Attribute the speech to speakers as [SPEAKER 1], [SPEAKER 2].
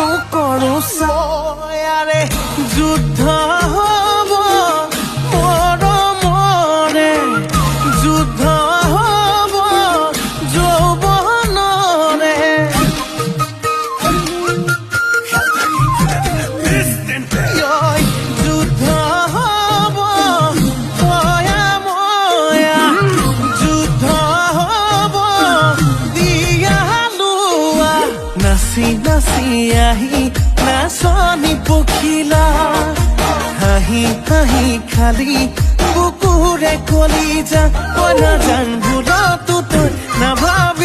[SPEAKER 1] কিনো কৰো চয়াৰে। যুদ্ধ হ'ব মৰমৰে, যুদ্ধ হ'ব যৌৱনৰে। ঐ, যুদ্ধ হ'ব তয়া ময়া, যুদ্ধ হ'ব দিয়া লোৱা। নাচি নাচি আহি নাচনি পখিলা, হাঁহি হাঁহি খালি বুকুৰে কলিজা। ঐ, নাজান ভুলতো তই নাভাব।